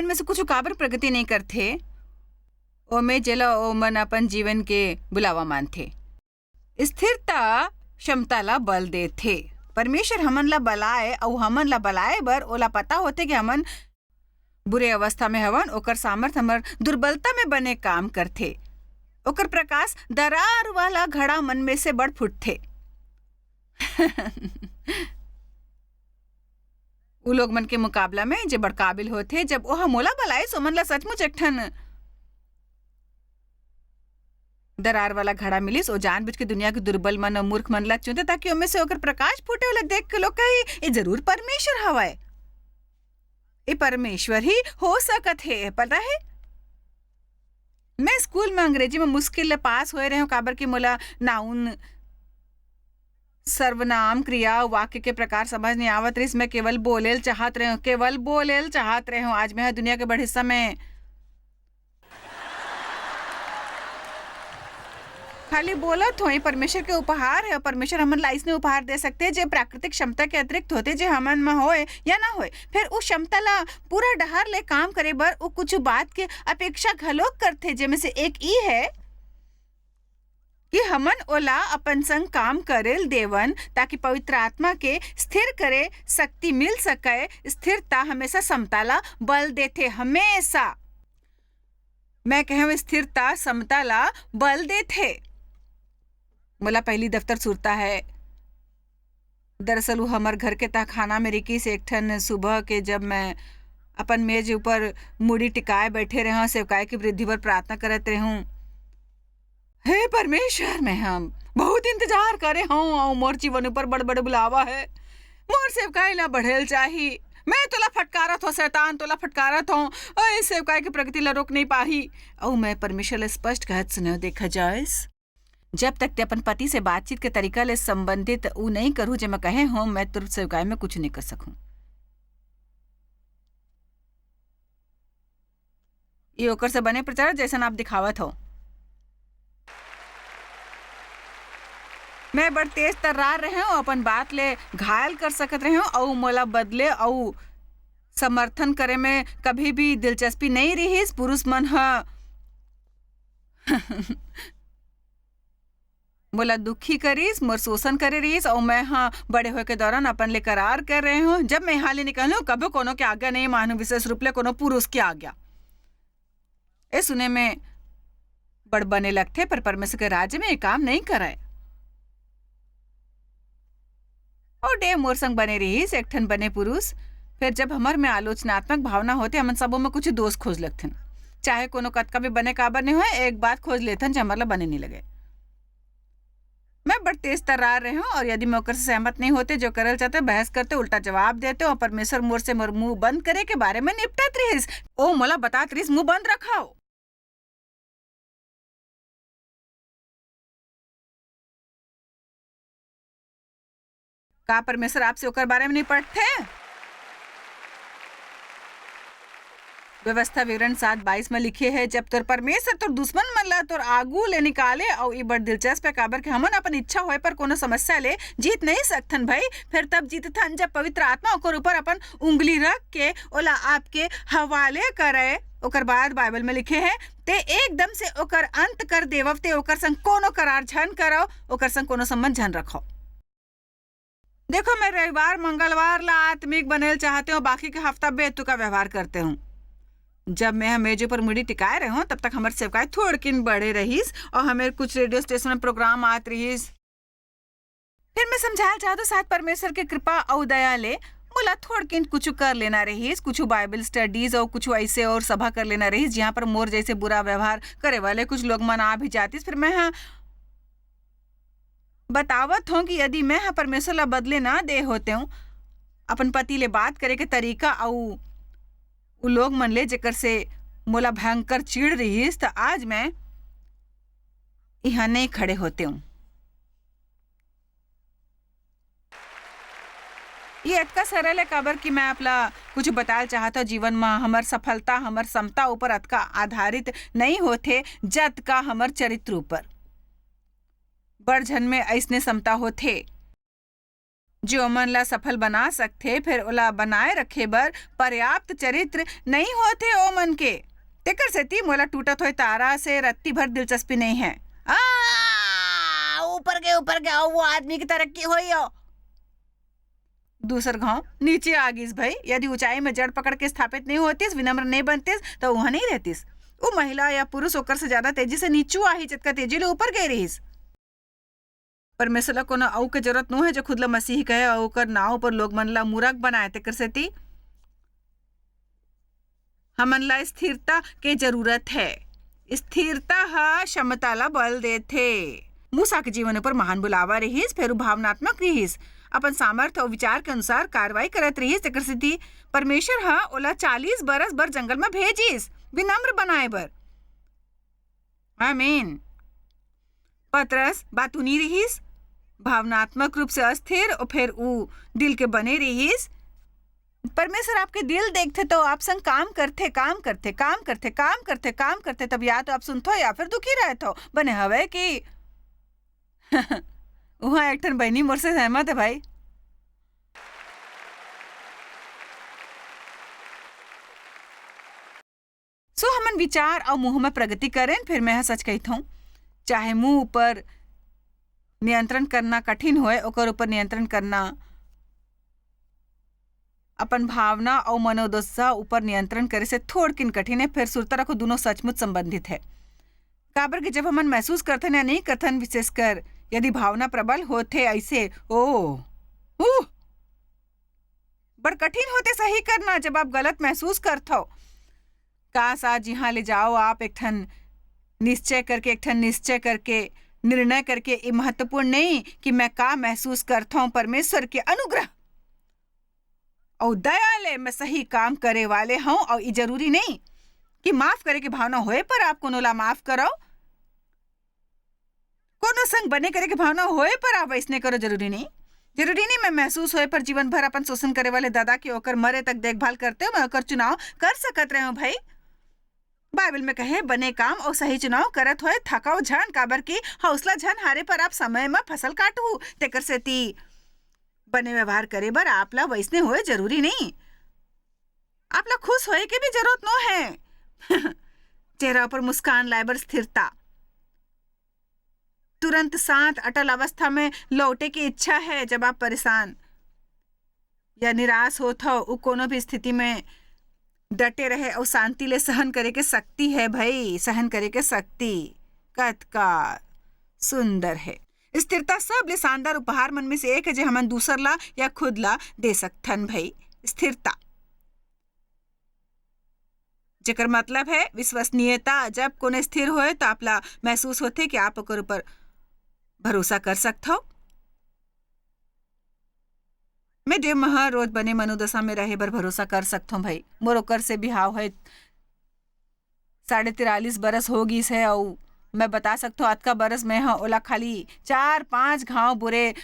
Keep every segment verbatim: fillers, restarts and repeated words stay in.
में से कुछ काबर प्रगति नहीं करथे, ओमे जेला ओमन अपन जीवन के बुलावा मानथे। स्थिरता क्षमता ला बल देथे। परमेश्वर हमन ला बलाए अउ हमन ला बलाए बर ओला पता होथे कि हमन बुरे अवस्था में हवन, ओकर सामर्थ हमर दुर्बलता में बने काम करथे। ओकर प्रकाश दरार वाला घड़ा मन में से बड़ फुटथे। उ लोग मन के मुकाबला में जे बड़ काबिल होथे, जब ओह मोला बलाइस, ओमन ला सचमुच एक ठन दरार वाला घड़ा मिलिस। ओ जानबूझ के दुनिया के दुर्बल मन अउ मूर्ख मन ला चुनथे, ताकि ओमे से ओकर प्रकाश फूटे, ओला देख के लोग कही, "ए जरूर परमेश्वर हवय, ए परमेश्वर ही हो सकत हे।" पता हे, मैं स्कूल में अंग्रेजी में मुश्किल ले पास होए रहे हूँ, काबर कि मोला नाउन, सर्वनाम, क्रिया, वाक्य के प्रकार समझ नहीं आवत रहिस। मैं केवल बोलेल चाहत रहे हूँ, केवल बोलेल चाहत रहे हूँ। आज मैं ह दुनिया के बड़ हिस्सा में खाली बोलत हों, ये परमेश्वर के उपहार है। परमेश्वर हमन ला अइसने उपहार दे सकथे, जे प्राकृतिक क्षमता के अतिरिक्त होथे, जे हमन म होय या ना होय। फेर उ क्षमता ला पूरा डहार ले काम करे बर उ कुछ बात के अपेक्षा घलोक करथे, जेमे से एक ई है कि हमन ओला अपन संग काम करेल देवन, ताकि पवित्र आत्मा के स्थिर करे शक्ति मिल सकय। स्थिरता हमेशा समता ला बल देथे, हमेशा। मैं कहूँ, स्थिरता समता ला बल देथे। मोला पहली दफ्तर सुरता है। दरअसल, वो हमर घर के तहखाना में रिकिस। एक ठन सुबह के, जब मैं अपन मेज ऊपर मुड़ी टिकाए बैठे रहूं, सेवकाई की वृद्धि बर प्रार्थना करत रहूं, "हे परमेश्वर, मैं हम बहुत इंतजार करे हूं, अऊ मोर जीवन ऊपर बड़-बड़ बुलावा है। मोर सेवकाई ला बढ़ेल चाही। मैं तोला फटकारत हो शैतान, तोला फटकारत हो, अऊ इस सेवकाई की प्रगति ला रोक नहीं पाही।" अऊ मैं परमेश्वर ला स्पष्ट कहत सुने, "देखा जायस, जब तक ते अपन पति से बातचीत के तरीका ले संबंधित उ नहीं करहू, जे मैं कहे हों, मैं तोर सेवकाई में कुछ नहीं कर सकूं।" ये ओकर से बने प्रचार, जैसन आप दिखावत हो। मैं बड़ तेज तर्रार रहे हूं, अपन बात ले घायल कर सकत रहे हूं, अऊ मोला बदले अऊ समर्थन करे में कभी भी दिलचस्पी नहीं रहिस। पुरुष मन ह मोला दुखी करिस, मोर शोषण करे रहिस, अऊ मैं ह बड़े होए के दौरान अपन ले करार कर रहे हूं, जब मैं यहाँ ले निकलूं, कभू कोनो के आज्ञा नहीं मानूं, विशेष रूप ले कोनो पुरुष के आज्ञा। ए सुने में बड़ बने लगथे, पर परमेश्वर के राज्य में ये काम नहीं करय। ओ डे मोर संग बने रहिस एक ठन बने पुरुष। फिर जब हमर में आलोचनात्मक भावना होथे, हमन सबो में कुछ दोष खोज लगथन। चाहे कोनो कतका भी बने काबर नहीं होय, एक बात खोज लेथन, जे हमर ला बने नहीं लगे। मैं बड़ तेज तर्रार रहे हूं, और यदि मैं ओकर से सहमत नहीं होते, जो करल चाहते, बहस करते, उल्टा जवाब देते, और परमेश्वर मोर से मोर मुंह बंद करे के बारे में निपटत रहिस। ओ मोला बतात रहिस, "मुंह बंद रखव।" का परमेश्वर आपसे ओकर बारे में नहीं पढ़थे? व्यवस्था विवरण सात बाईस में लिखे है, "जब तोर परमेश्वर तोर दुश्मन मन ला तोर आगू ले निकाले," अउ ई बड़ दिलचस्प है, काबर के हमन अपन इच्छा होए पर कोनो समस्या ले जीत नहीं सकथन भाई। फिर तब जीतथन, जब पवित्र आत्मा ओकर ऊपर अपन उंगली रख के ओला आपके हवाले करे। ओकर बाद बाइबल में लिखे है, "ते एकदम से ओकर अंत कर देवव, ते ओकर संग कोनो करार झन करव, ओकर संग कोनो संबंध झन रखव।" देखो, मैं रविवार, मंगलवार ला आत्मिक बनेल चाहते हूँ, बाकी के हफ्ता बेतुका व्यवहार करते हूँ। जब मैं ह मेज ऊपर मुड़ी टिकाए रहे हूँ, तब तक हमर सेवकाई थोड़किन बढ़े रहिस और हमें कुछ रेडियो स्टेशन में प्रोग्राम आत रहिस। फिर मैं समझायल चाहत हूँ, शायद परमेश्वर के कृपा अउ दया ले मोला थोड़किन कुछ कर लेना रहिस, कुछ बाइबल स्टडीज और कुछ ऐसे और सभा कर लेना रहिस, जहाँ पर मोर जैसे बुरा व्यवहार करे वाले कुछ लोग मन आ भी जातिस। फिर मैं ह बतावत हूँ कि यदि मैं ह परमेश्वर ला बदले ना दे होते हूँ, अपन पति ले बात करे के तरीका अउ उ लोग मन ले, जेकर से मोला भयंकर चिढ़ रहिस, त आज मैं इहाँ नहीं खड़े होते हूँ। ये अतका सरल है, काबर कि मैं आपला कुछ बताल चाहत हूँ, जीवन म हमर सफलता हमर समता ऊपर अतका आधारित नहीं होथे, जतका हमर चरित्र ऊपर। बड़ झन में अइसने समता होथे। जो मन ला सफल बना सकथे, फेर ओला बनाए रखे बर पर्याप्त चरित्र नइ होथे ओ मन के। तेकर सेती मोला टूटत होए तारा से रत्ती भर दिलचस्पी नइ है। आ, ऊपर के, ऊपर के, ओ, वो आदमी की तरक्की होई हो। दूसर घाव नीचे आ गिस भई। यदि ऊंचाई में जड़ पकड़ के स्थापित नइ होतिस, विनम्र नइ बनतिस, त उहां नइ रहतिस। उ महिला या पुरुष ओकर से ज्यादा तेजी से नीचू आही, जतका तेजी ले ऊपर गे रिहिस। परमेश्वर ला कोनो अउ के जरूरत नो हे, जो खुद ला मसीही कहे अउ ओकर नाव पर लोग मन ला मूरख बनाए। तेकर सेती हमन ला स्थिरता के जरूरत हे। स्थिरता ह क्षमता ला बल देथे। मूसा के जीवन ऊपर महान बुलावा रिहिस, फेर उ भावनात्मक रिहिस, अपन सामर्थ्य अउ विचार के अनुसार कार्रवाई करत रिहिस, तेकर सेती परमेश्वर ह ओला चालीस बरस बर जंगल म भेजिस, विनम्र बनाए बर। आमीन। पतरस बातूनी रिहिस, भावनात्मक रूप से अस्थिर, अउ फेर उ दिल के बने रिहिस। परमेश्वर आपके दिल देखथे, तो आप संग काम करथे, काम करथे, काम करथे, काम करथे, काम करथे। तब या तो आप सुनथो या फिर दुखी रहथो। बने हवे कि उहाँ एक ठन बहिनी मोर से सहमत हे भाई। सो हमन विचार अउ मुंह में प्रगति करेन, फिर मैं ह सच कहिथौं, चाहे मुंह ऊपर नियंत्रण करना कठिन होए, ओकर ऊपर नियंत्रण करना, अपन भावना अउ मनोदशा ऊपर नियंत्रण करे से थोड़किन कठिन हे, फेर सुरता रखो, दुनों सचमुच संबंधित हे। काबर कि जब हमन महसूस करथन या नइ करथन, विशेषकर यदि भावना प्रबल होथे अइसे, ओ, उह, बड़ कठिन होथे सही करना जब आप गलत महसूस करथव। काश आज इहाँ ले जाओ आप एक ठन निश्चय करके, एक ठन निश्चय करके, निर्णय करके, ये महत्वपूर्ण नहीं कि मैं का महसूस करथौं, परमेश्वर के अनुग्रह अउ दया ले मैं सही काम करे वाले हौं। अउ ये जरूरी नहीं कि माफ करे के भावना होए पर आप कोनो ला माफ करव। कोनो संग बने करे के भावना होए पर आप वैसने करो, जरूरी नहीं। जरूरी नहीं मैं महसूस होए पर जीवन भर अपन शोषण करे वाले दादा के ओकर मरे तक देखभाल करते हुए मैं ओकर चुनाव कर सकत रहे हूँ भाई। बाइबल में कहे, "बने काम अउ सही चुनाव करत होए थकव झन, काबर कि हौसला झन हारे पर आप समय म फसल काटहू।" तेकर सेती बने व्यवहार करे बर आप ला वैसने होए जरूरी नहीं। आप ला खुश होए के भी जरूरत नो है। चेहरा पर मुस्कान लाए बर स्थिरता। तुरंत शांत, अटल अवस्था में लौटे की इच्छा है। जब आप परेशान या निराश होत हो, उ कोनो भी स्थिति में डटे रहे अउ शांति ले सहन करे के शक्ति है भाई, सहन करे के शक्ति कतका सुंदर है। स्थिरता सबले शानदार उपहार मन में से एक है, जे हमन दूसर ला या खुद ला दे सकथन भाई। स्थिरता, जेकर मतलब है विश्वसनीयता। जब कोनो स्थिर होए, तो आप ला महसूस होथे कि आप ओकर ऊपर भरोसा कर सकथव। मैं देव महा रोज बने मनोदशा में रहे बर भरोसा कर सकथव भाई। मोर ओकर से बिहाव है, साढ़े तिरालीस बरस हो गिस है, अउ मैं बता सकथव, अतका बरस में ह ओला खाली चार पांच घाव बुरे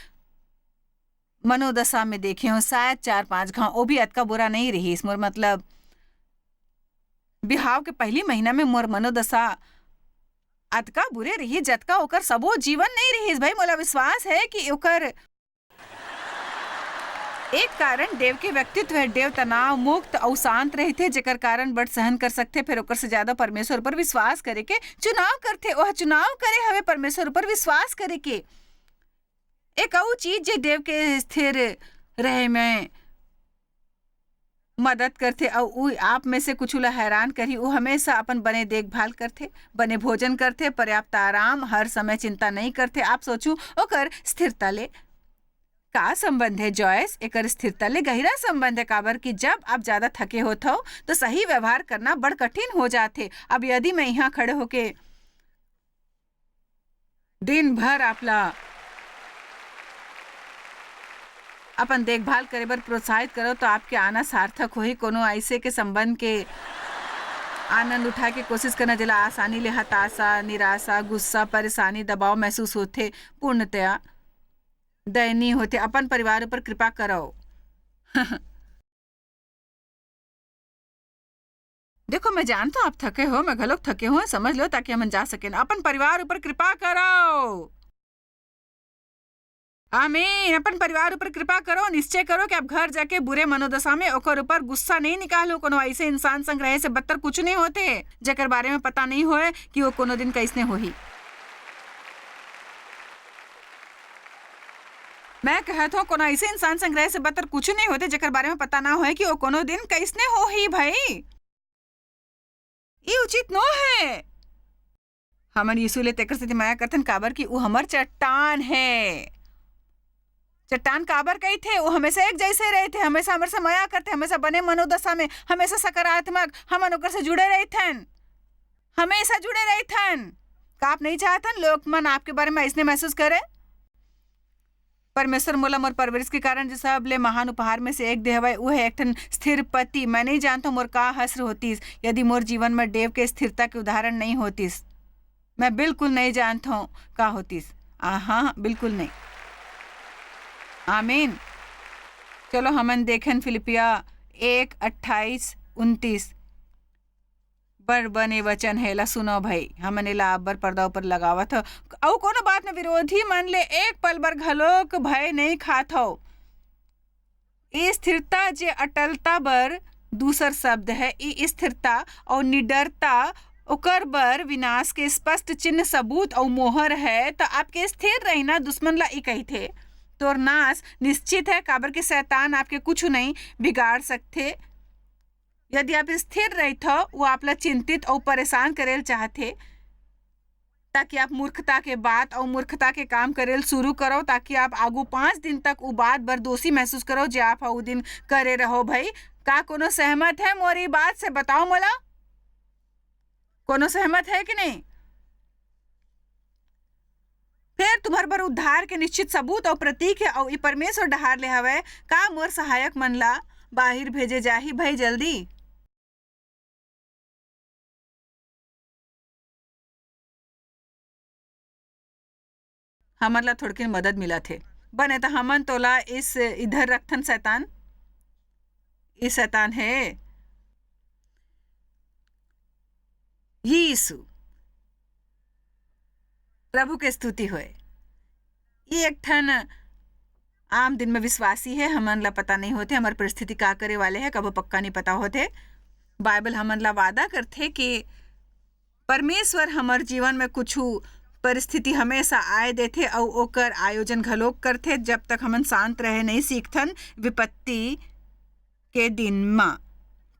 मनोदशा में देखे हव, शायद चार पांच घाव, वो भी अतका बुरा नहीं रहिस। मोर मतलब, बिहाव के पहली महीना में मोर मनोदशा अतका बुरे रहिस, जतका ओकर सबो जीवन नहीं रहिस। भाई, मोला विश्वास है कि ओकर एक कारण देव के व्यक्तित्व है। देव तनाव मुक्त अउ शांत रहिथे, जेकर कारण बड़ सहन कर सकथे, फेर ओकर से ज्यादा परमेश्वर पर विश्वास करे के चुनाव करथे। ओह चुनाव करे हवे परमेश्वर पर विश्वास करे के। एक अउ चीज जे देव के स्थिर रहे में मदद करथे अउ उ आप में से कुछ ला हैरान करही, उ हमेशा अपन बने देखभाल करथे, बने भोजन करथे, पर्याप्त आराम, हर समय चिंता नहीं करथे। आप सोचू ओकर स्थिरता ले का संबंध है जॉयस? एकर स्थिरता ले गहिरा संबंध है, काबर कि जब आप ज्यादा थके होत हो, तो सही व्यवहार करना बड़ कठिन हो जाथे। अब यदि मैं यहाँ खड़े होके दिन भर आप ला अपन देखभाल करे बर प्रोत्साहित करो, तो आपके आना सार्थक होही। कोनो ऐसे के संबंध के आनंद उठाए के कोशिश करना, जेला आसानी ले हताशा, निराशा, गुस्सा, परेशानी, दबाव महसूस होथे, पूर्णतया दयनीय होथे। अपन परिवार ऊपर कृपा करो। देखो, मैं जानथों आप थके हो, मैं घलोक थके हों, समझ लो, ताकि हमन जा सकेन। अपन परिवार ऊपर कृपा करो। आमीन। अपन परिवार ऊपर कृपा करो, निश्चय करो कि आप घर जाके बुरे मनोदशा में ओकर ऊपर गुस्सा नहीं निकालो। कोनो ऐसे इंसान संग रहे से बदतर कुछ नहीं होथे, जेकर बारे में पता नहीं होए कि वो कोनो दिन कैसने होही। मैं कहत हूँ, कोनो ऐसे इंसान संग रहे से बदतर कुछ नहीं होथे, जेकर बारे में पता ना होए कि वो कोनो दिन कैसने होही, भाई। ई उचित नो हे। हमन यीशु ले तेकर सेती मया करथन, काबर कि ऊ हमर चट्टान हे। चट्टान काबर कहिथे? ऊ हमेशा एक जैसे रहिथे, हमेशा हमर से मया करथे, हमेशा बने मनोदशा में, हमेशा सकारात्मक। हमन ओकर से जुड़े रहिथन, हमेशा जुड़े रहिथन। का आप नहीं चाहथन लोग मन आपके बारे में अइसने महसूस करे? परमेश्वर मोला मोर परवरिश के कारण जे सबले महान उपहार में से एक दे हवय, उहे एक ठन स्थिर पति। मैं नहीं जानथों मोर का हश्र होतिस, यदि मोर जीवन में डेव के स्थिरता के उदाहरण नहीं होतिस। मैं बिल्कुल नहीं जानथों का होतिस। आ, हाँ, बिल्कुल नहीं। आमीन। चलो हमन देखेन फिलिपिया एक अट्ठाईस उनतीस। बड़ बने वचन हे, ला सुनो भाई, हमन एला अब्बर पर्दा ऊपर लगावत हव। अऊ कोनो बात में विरोधी मन ले एक पल बर घलोक भय नहीं खात हव। ई स्थिरता जे अटलता बर दूसर शब्द हे, ई स्थिरता अऊ निडरता ओकर बर विनाश के स्पष्ट चिन्ह, सबूत अऊ मोहर हे। त आपके स्थिर रहिना दुश्मन ला ई कहिथे, तोर नाश निश्चित हे, काबर के शैतान आपके कुछ नहीं बिगाड़ सकथे। यदि आप स्थिर रहिथव, वो आप ला चिंतित अऊ परेशान करेल चाहथे, ताकि आप मूर्खता के बात अऊ मूर्खता के काम करेल शुरू करो, ताकि आप आगू पाँच दिन तक उ बात बर दोषी महसूस करो, जे आप ह उ दिन करे रहो। भाई, का कोनो सहमत हे मोर ई बात से? बताओ मोला, कोनो सहमत हे कि नहीं? फेर तुम्हर बर उद्धार के निश्चित सबूत अऊ प्रतीक हे, अऊ ई परमेश्वर डहार ले हवय। का मोर सहायक मन ला बाहिर भेजे जाही? भाई, जल्दी। हमन ला थोड़किन मदद मिलत हे। बने, त हमन तोला इस इधर रखथन, शैतान। ई शैतान हे। यीशु, प्रभु के स्तुति होए। ये एक ठन आम दिन में विश्वासी हे, हमन ला पता नहीं होथे हमर परिस्थिति का करे वाले हे, कभू पक्का नहीं पता होथे। बाइबल हमन ला वादा करथे कि परमेश्वर हमर जीवन में कुछु परिस्थिति हमेशा आए देथे अउ ओकर आयोजन घलोक करथे, जब तक हमन शांत रहे नहीं सीखथन विपत्ति के दिन मा।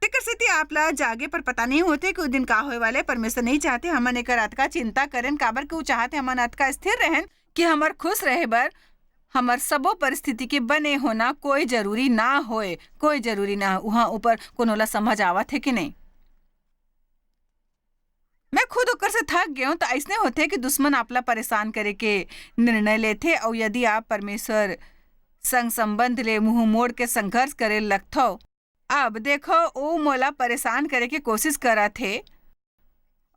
तेकर सेती आप ला जागे पर पता नहीं होथे कि उ दिन का होए वाले। परमेश्वर नहीं चाहते हमन एकर अतका चिंता करेन, काबर कि उ चाहते हमन अतका स्थिर रहेन कि हमर खुश रहे बर हमर सबो परिस्थिति के बने होना कोई जरूरी ना होए, कोई जरूरी ना। उहाँ ऊपर कोनो ला समझ आवत हे कि नहीं? मैं खुद ओकर से थक गेंव, त अइसने होथे कि दुश्मन आप ला परेशान करे के निर्णय लेथे, अउ यदि आप परमेश्वर संग संबंध ले मुंह मोड़ के संघर्ष करे लगथव, अब देखो, ओ मोला परेशान करे के कोशिश करत हे,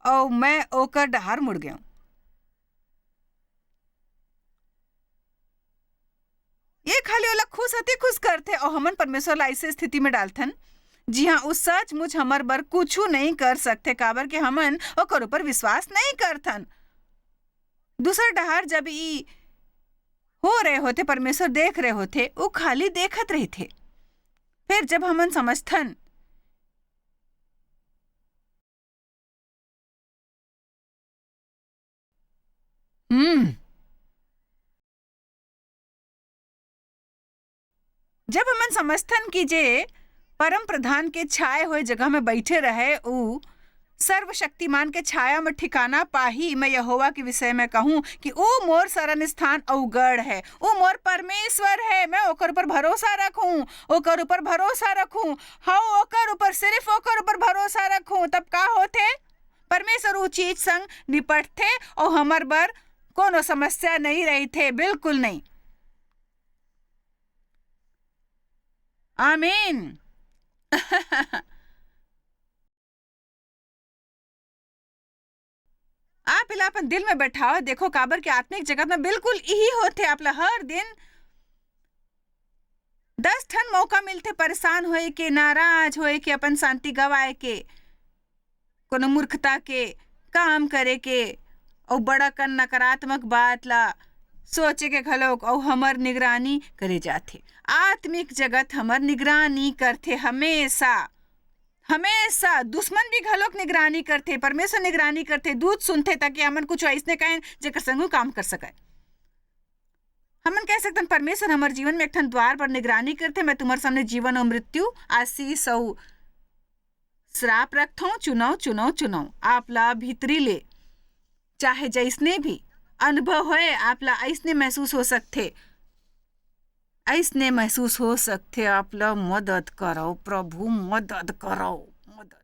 अउ मैं ओकर डहार मुड़ गेंव। ये खाली ओला खुश अति खुश करथे, अउ हमन परमेश्वर ला अइसे स्थिति में डालथन, जिहां उ सचमुच हमर बर कुछु नहीं कर सकथे, काबर के हमन ओकर ऊपर विश्वास नहीं करथन। दूसर डहार जब ई हो रहे होथे, परमेश्वर देख रहे होथे, उ खाली देखत रहिथे। फिर जब हमन समझथन, हम्म, जब हमन समझथन कि जे परम प्रधान के छाए हुए जगह में बैठे रहे, उ सर्वशक्तिमान के छाया में ठिकाना पाही, मैं यहोवा के विषय में कहूं कि उ मोर शरण स्थान अउ गढ़ है, उ मोर परमेश्वर है, मैं ओकर ऊपर भरोसा रखूं, ओकर ऊपर भरोसा रखूं, हव ओकर ऊपर, सिर्फ ओकर ऊपर भरोसा रखूं, तब का होथे? परमेश्वर उ चीज संग निपटथे अउ हमर बर कोनो समस्या नहीं रहिथे, बिल्कुल नहीं। आमीन। आप एला अपन दिल में बैठाओ। देखो, काबर के आत्मिक जगत में बिल्कुल इही होथे। आप ला हर दिन दस ठन मौका मिलथे परेशान होए के, नाराज होए के, अपन शांति गवाए के, कोनो मूर्खता के काम करे के, अउ बड़ा कन नकारात्मक बात ला सोचे के घलोक अउ हमर निगरानी करे जाथे। आत्मिक जगत हमर निगरानी करथे हमेशा, हमेशा। दुश्मन भी घलोक निगरानी करथे, परमेश्वर निगरानी करथे, दूत सुनथे, ताकि हमन कुछ अइसने कहें जेकर संग वो काम कर सकय। हमन कह सकथन, "परमेश्वर हमर जीवन में एक ठन द्वार पर निगरानी करथे, मैं तुम्हर सामने जीवन अउ मृत्यु, आशीष अउ श्राप रखथों, चुनव, चुनव, चुनव।" आप ला भीतरी ले, चाहे जइसने भी अनुभव होए, आप ला अइसने महसूस हो सकथे, अइसने महसूस हो सकथे, आप ला मदद करव, प्रभु मदद करव, मदद।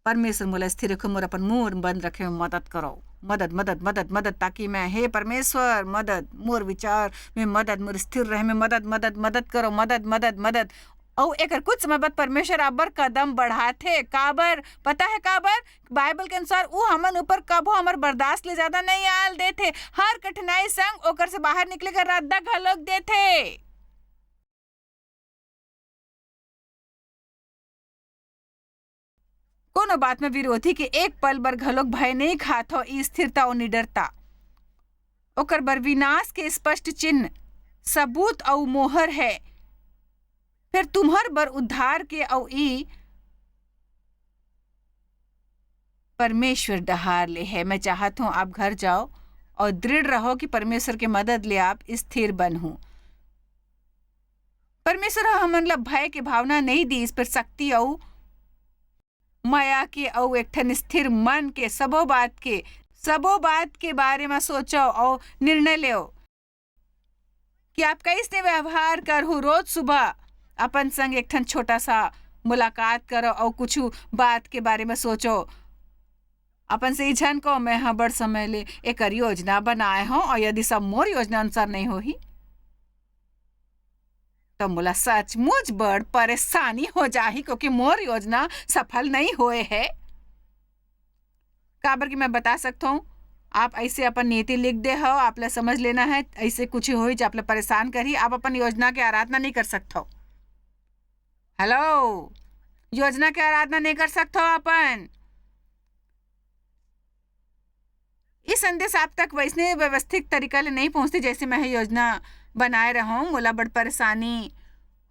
परमेश्वर मोला स्थिर रखे, मोर अपन मुंह बंद रखे में मदद करव, मदद, मदद, मदद, मदद, ताकि मैं, हे परमेश्वर, मदद, मोर विचार में मदद, मोर स्थिर रहे में मदद, मदद, मदद करव, मदद, मदद, मदद। अउ एकर कुछ समय बाद परमेश्वर अब्बर कदम बढ़ाथे। काबर? पता है काबर? बाइबल के अनुसार ऊ हमन ऊपर कभो हमर बर्दाश्त ले ज्यादा नहीं आल देथे। हर कठिनाई संग ओकर से बाहर निकले के रद्दा घलोक देथे। कोनो बात में विरोधी के एक पल बर घलोक भय नहीं खात हो, ई स्थिरता अउ निडरता। ओकर बर विनाश के स्पष्ट चिन्ह, सबूत अउ मोहर है। फिर तुम्हर बर उद्धार के अउ ई परमेश्वर डहार ले है। मैं चाहत हूँ आप घर जाओ और दृढ़ रहो कि परमेश्वर के मदद ले आप स्थिर बनहू। परमेश्वर ह हमन ला भय के भावना नहीं दीस, पर शक्ति अउ मया के अउ एक ठन स्थिर मन के। सबो बात के, सबो बात के बारे में सोचो अउ निर्णय लेओ कि आप कइसने व्यवहार करहू। रोज सुबह अपन संग एक ठन छोटा सा मुलाकात करो अउ कुछ बात के बारे में सोचो। अपन से ई झन को, "मैं ह बड़ समय ले एकर योजना बनाए हूँ, और यदि सब मोर योजना अनुसार नहीं होही, तो मोला सचमुच बड़ परेशानी हो जाही, क्योंकि मोर योजना सफल नहीं होए है।" काबर कि मैं बता सकत हूँ, आप ऐसे अपन नीति लिख दे हो, आप ला समझ लेना है, ऐसे कुछ होही जो आप ला परेशान करही, आप अपन योजना के आराधना नहीं कर सकत हो। हेलो, योजना के आराधना नहीं कर सकत हो अपन। ये संदेश आप तक वैसने व्यवस्थित तरीका ले नहीं पहुँचती, जैसे मैं ह योजना बनाए रहूँ। मोला बड़ परेशानी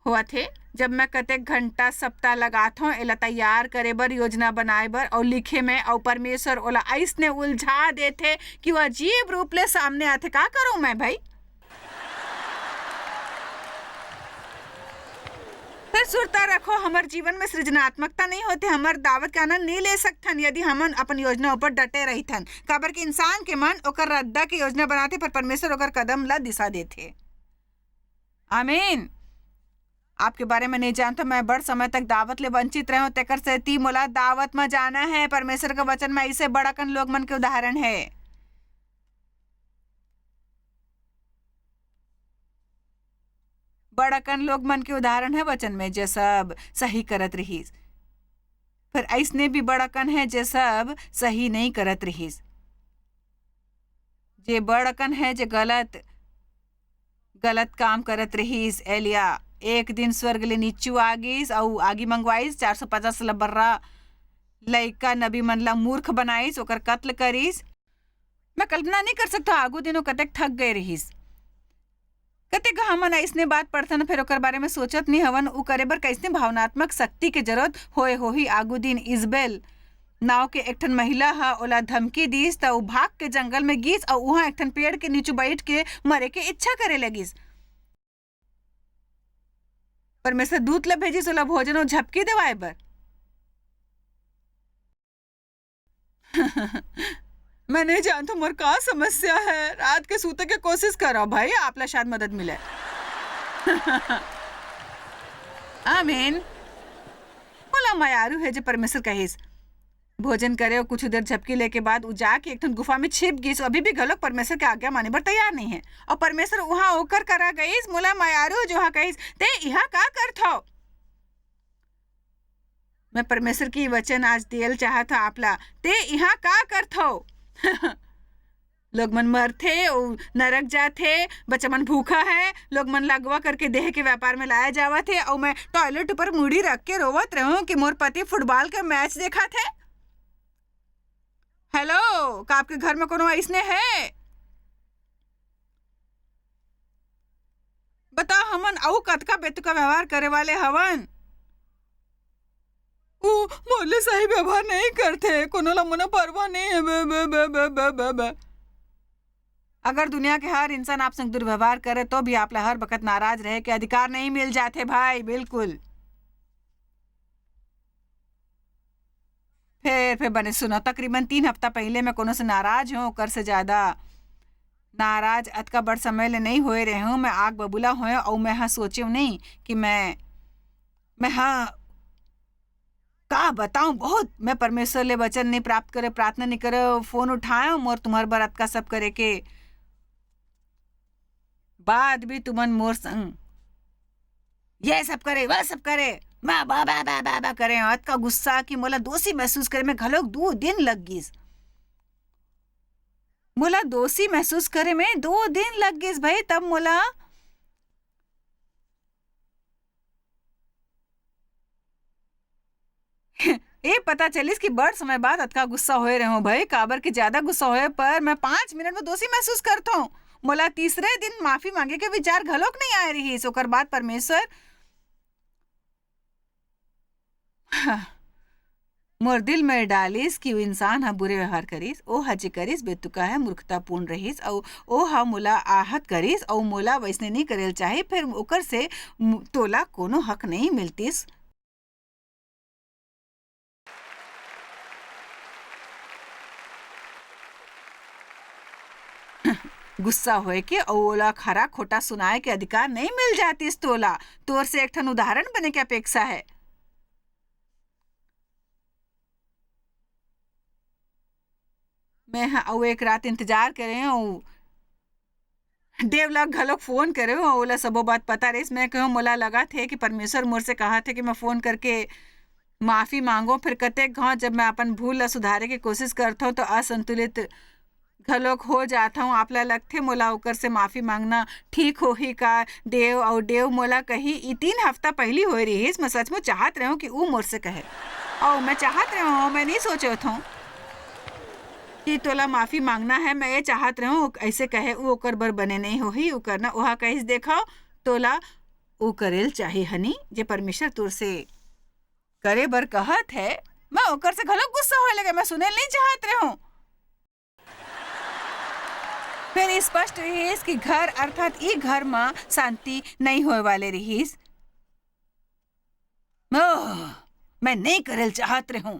होवत हे, जब मैं कतेक घंटा सप्ताह लगाथों एला तैयार करे बर, योजना बनाए बर अउ लिखे में, अउ परमेश्वर ओला अइसने उलझा देथे कि वो अजीब रूप ले सामने आथे। का करूँ मैं भाई? फिर सुरता रखो, हमर जीवन में सृजनात्मकता नहीं होथे, हमर दावत के आनंद नहीं ले सकथन, यदि हमन अपन योजना ऊपर डटे रहिथन। काबर कि इंसान के मन ओकर रद्दा के योजना बनाथे, पर परमेश्वर ओकर कदम ला दिशा देथे। आमीन। आपके बारे में नहीं जानता, मैं बड़ समय तक दावत ले वंचित रहे हूँ, तेकर सेती मोला दावत में जाना है। परमेश्वर के वचन में ऐसे बड़ अकन लोग मन के उदाहरण है। बड़ अकन लोग मन के उदाहरण है वचन में, जे सब सही करत रहिस। फिर अइसने भी बड़ अकन है, जे सब सही नहीं करत रहिस। जे बड़ अकन है, जे गलत, गलत काम करत रहिस। एलिया एक दिन स्वर्ग ले नीचू आ गिस अउ आगी मंगवाइस, चार सौ पचास लबर्रा लइका नबी मन ला मूर्ख बनाइस, ओकर कत्ल करिस। मैं कल्पना नहीं कर सकता, आगू दिन वो कतेक थक गए रहिस। कतेक हमन अइसने बात पढ़थन, फिर ओकर बारे में सोचत नहीं हवन, उ करे बर कइसने भावनात्मक शक्ति के जरूरत होए होही। आगू दिन इजबेल नाव के एक ठन महिला ह ओला धमकी दीस, त उ भाग के जंगल में गीस अउ उहाँ एक ठन पेड़ के नीचे बैठ के मरे के इच्छा करे लगिस। परमेश्वर दूत ला भेजिस ओला भोजन अउ झपकी देवाए बर। मैं नहीं जानता मोर का समस्या है। रात के सूते के कोशिश करो भाई, आप ला शायद मदद मिले। आमीन। मोला मयारू है जे परमेश्वर कहिस। भोजन करे अउ कुछ देर झपकी लेके बाद उ जाके एक ठन गुफा में छिप गिस। अभी भी घलोक परमेश्वर के आज्ञा माने बर तैयार नहीं है। अउ परमेश्वर उहाँ ओकर करा गइस, मोला मयारू जो हा कहिस, "ते इहाँ का करथव?" मैं परमेश्वर के वचन आज देल चाहत हूँ आप ला, "ते इहाँ का करथव?" लोग मन मरथे, अउ नरक जाथे, बच्चा मन भूखा है, लोग मन ला अगवा करके देह के व्यापार में लाया जावत हे, अउ मैं टॉयलेट ऊपर मुड़ी रख के रोवत रहूं कि मोर पति फुटबॉल के मैच देखत हे। हेलो, का आपके घर में कोनो अइसने है? अतः हमन अउ कतका बेतुका व्यवहार करे वाले हवन? ऊ मोर ले सही व्यवहार नहीं करथे, कोनो ला मोला परवाह नहीं है। बे, बे, बे, बे, बे, बे, बे। अगर दुनिया के हर इंसान आप संग दुर्व्यवहार करे, तो भी आप ला हर बखत नाराज रहे के अधिकार नहीं मिल जाथे भाई, बिल्कुल। फेर, फेर बने सुनो, तकरीबन तीन हफ्ता पहिले मैं कोनो से नाराज हूँ, ओकर से ज्यादा नाराज अतका बड़ समय ले नहीं होए रहे हूँ। मैं आग बबूला होए, अउ मैं हा सोचे नहीं कि मैं, मैं हा का बताऊं, बहुत मैं परमेश्वर ले वचन नहीं प्राप्त करे, प्रार्थना नहीं करे, फोन उठाए मोर तुम्हार बर अतका सब करे के बाद भी तुमन मोर संग ये सब करे, वह सब करे, मैं बा, बा, बा, बा, बा करे हूं। अतका गुस्सा कि मोला दोषी महसूस करे में घलोक दो दिन लग गिस। मोला दोषी महसूस करे में दो दिन लग गिस भाई, तब मोला ए पता चलिस कि बड़ समय बाद अतका गुस्सा होए रहे हूं भाई, काबर कि ज्यादा गुस्सा होए पर मैं पांच मिनट में दोषी महसूस करत हूं। मोला तीसरे दिन माफी मांगे के विचार घलोक नहीं आए रहिस। ओकर बाद परमेश्वर मोर दिल में डालिस कि वो इंसान ह बुरे व्यवहार करिस, ओ ह जे करिस बेतुका है, मूर्खतापूर्ण रहिस, अउ ओ ह मोला आहत करिस, अउ मोला वैसने नहीं करे ल चाही, फिर ओकर से मु-, तोला कोनो हक नहीं मिलतिस। गुस्सा होए के अउ ओला खरा खोटा सुनाए के अधिकार नहीं मिल जातिस तोला। तोर से एक ठन उदाहरण बने के अपेक्षा है। मैं ह अउ एक रात इंतजार करे हूँ। देव ला घलोक फोन करे हूँ, ओला सबो बात पता रहिस। मैं कहूँ, मोला लगा थे कि परमेश्वर मोर से कहा थे कि मैं फोन करके माफी मांगो। फिर कतेक घाव जब मैं अपन भूल ला सुधारे के कोशिश करथो, तो असंतुलित घलोक हो जात हूँ। आप ला लगथे मोला ओकर से माफी मांगना ठीक होही का? देव अउ देव मोला कही, ई तीन हफ्ता पहिली होए रिहिस, मैं सचमुच चाहत रहूं कि ऊ मोर से कहे। अउ मैं चाहत रहूं, मैं नहीं सोचत हूँ कि तोला माफी मांगना है, मैं ये चाहत रहूं, ऐसे कहे ऊ ओकर बर बने नहीं होही, ऊ करना, ओहा कहिस, "देखो, तोला ऊ करेल चाही हनी, जे परमेश्वर तोर से करे बर कहत है।" मैं ओकर से घलो गुस्सा होए लगे, मैं सुने नहीं चाहत रहूं। फिर स्पष्ट रहिस कि घर अर्थात ई घर म शांति नहीं होए वाले रहिस। ओह, मैं नहीं करल चाहत रहूं।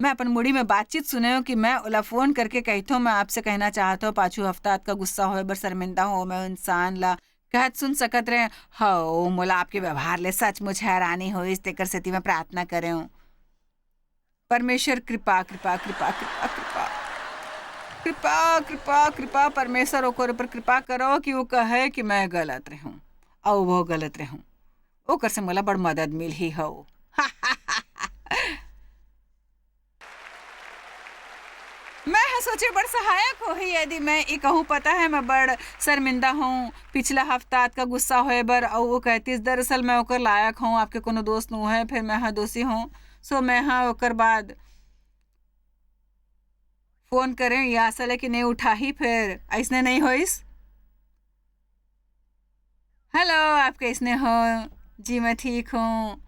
मैं अपन मुड़ी में बातचीत सुने हूं कि मैं ओला फोन करके कहथो, "मैं आपसे कहना चाहत हूं, पाछू हफ्ता अतका गुस्सा होए बर शर्मिंदा हूं, मैं इंसान ला कहत सुन सकत रहे हव, मोला आपके व्यवहार ले सचमुच हैरानी होइस, तेकर सेती मैं प्रार्थना करे हूं।" परमेश्वर कृपा, कृपा, कृपा, कृपा, कृपा, कृपा, कृपा, कृपा, परमेश्वर ओकर ऊपर कृपा करो कि वो कहे कि मैं गलत रहूं, अउ वो गलत रहूं, ओकर से मोला बड़ मदद मिलही हो। मैं ह सोचे बड़ सहायक होही यदि मैं ए कहूं, पता है मैं बड़ शर्मिंदा हूं, पिछला हफ्ता अतका गुस्सा होए बर, अउ वो कहतीस, दरअसल मैं ओकर लायक हूं, आपके कोनो दोस्त नो है, फिर मैं ह दोषी हूं। सो मैं ह ओकर बाद फोन करे, ये आशा ले कि नहीं उठाही, फिर ऐसने नहीं होइस। हेलो, आप कैसने हो? जी, मैं ठीक हूँ।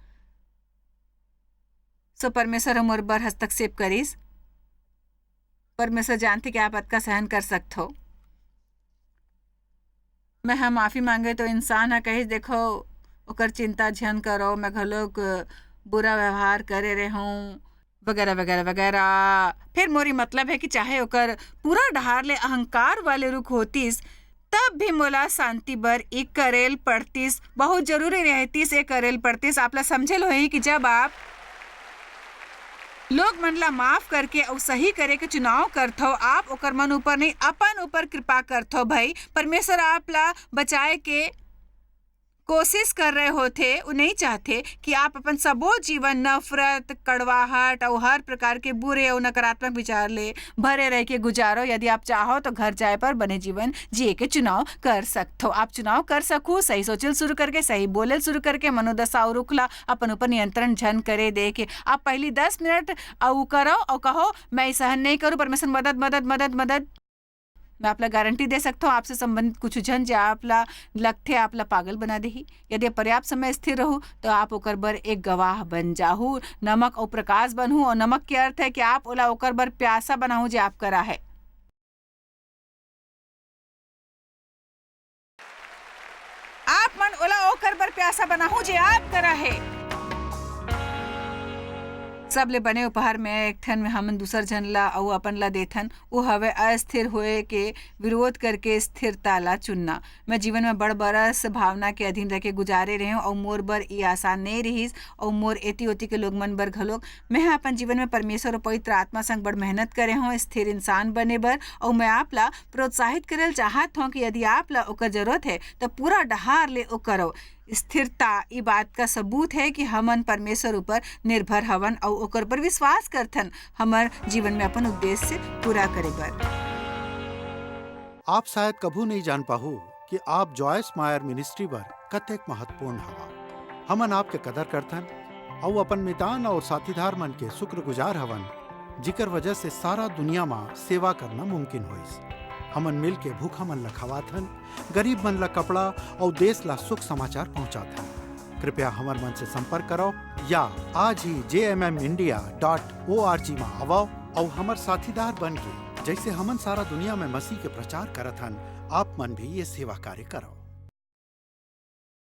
सो परमेश्वर ह मोर बर हस्तक्षेप करिस। परमेश्वर जानथे कि आप अतका सहन कर सकथो। मैं ह माफी मांगे तो इंसान ह कहिस, "देखो, ओकर चिंता झन करो, मैं घलोक बुरा व्यवहार करे रेहूं," वगैरह, वगैरह, वगैरह। फिर मोर ई मतलब है कि चाहे ओकर पूरा डहार ले अहंकार वाले रुख होतिस, तब भी मोला शांति बर ई करेल पड़तिस, बहुत जरूरी रहतिस, ए करेल पड़तिस। आप ला समझे ल होही कि जब आप लोग मन ला माफ करके अउ सही करे के चुनाव करथव, आप ओकर मन ऊपर नहीं, अपन ऊपर कृपा करथव। भाई, परमेश्वर आप ला बचाए के कोशिश कर रहे होथे, वो नहीं चाहते कि आप अपन सबो जीवन नफरत, कड़वाहट अउ हर प्रकार के बुरे अउ नकारात्मक विचार ले भरे रह के गुजारो। यदि आप चाहो तो घर जाए पर बने जीवन जिए के चुनाव कर सकथो। आप चुनाव कर सकू सही सोचल शुरू करके, सही बोलल शुरू करके, मनोदशा अउ रुख ला अपन ऊपर नियंत्रण झन करे दे के। आप पहली दस मिनट अउ करो अउ कहो, "मैं सहन नहीं करूँ, परमेश्वर मदद, मदद, मदद, मदद।" मैं आप ला गारंटी दे सकथव, आपसे संबंधित कुछ झन जे आप ला लगथे, आप ला पागल बना देही। यदि पर्याप्त समय स्थिर रहू, तो आप ओकर बर एक गवाह बन जाहू, नमक अउ प्रकाश बनहू। अउ नमक के अर्थ है कि आप ओला ओकर बर प्यासा बनाहू जे आप करा है। आप मन ओला ओकर बर प्यासा बनाहू जे आप करा है। सबले बने उपहार में एक ठन में हमन दूसर झन ला अउ अपन ला देथन, वो हवे अस्थिर होए के विरोध करके स्थिरता ला चुनना। मैं जीवन में बड़ बरस भावना के अधीन रह के गुजारे रहे हूँ अउ मोर बर ई आसान नहीं रहिस अउ मोर एती ओती के लोग मन बर घलोक। मैं ह अपन जीवन में परमेश्वर अउ पवित्र आत्मा संग बड़ मेहनत करे हूँ स्थिर इंसान बने बर, अउ मैं आप ला प्रोत्साहित करल चाहत हूँ कि यदि आप ला ओकर जरूरत है, तो पूरा डहार ले ओ करो। स्थिरता ई बात का सबूत है कि हमन परमेश्वर ऊपर निर्भर हवन अउ ओकर पर विश्वास करथन हमर जीवन में अपन उद्देश्य पूरा करे बर। आप शायद कभू नहीं जान पाहू कि आप जॉयस मायर मिनिस्ट्री बर कतेक महत्वपूर्ण हवा। हमन आपके कदर करथन अउ अपन मितान और साथीदार मन के शुक्रगुजार हवन, जिकर वजह से सारा दुनिया मा सेवा करना मुमकिन होइस। हमन मिल के भूखा मन ला खवाथन, गरीब मन ला कपड़ा अउ देश ला सुख समाचार पहुंचाथन। कृपया हमर मन से संपर्क करो या आज ही J M M India dot O R G मा आवो अउ हमर साथीदार बन के, जैसे हमन सारा दुनिया में मसीह के प्रचार करत हन, आप मन भी ये सेवा कार्य करो।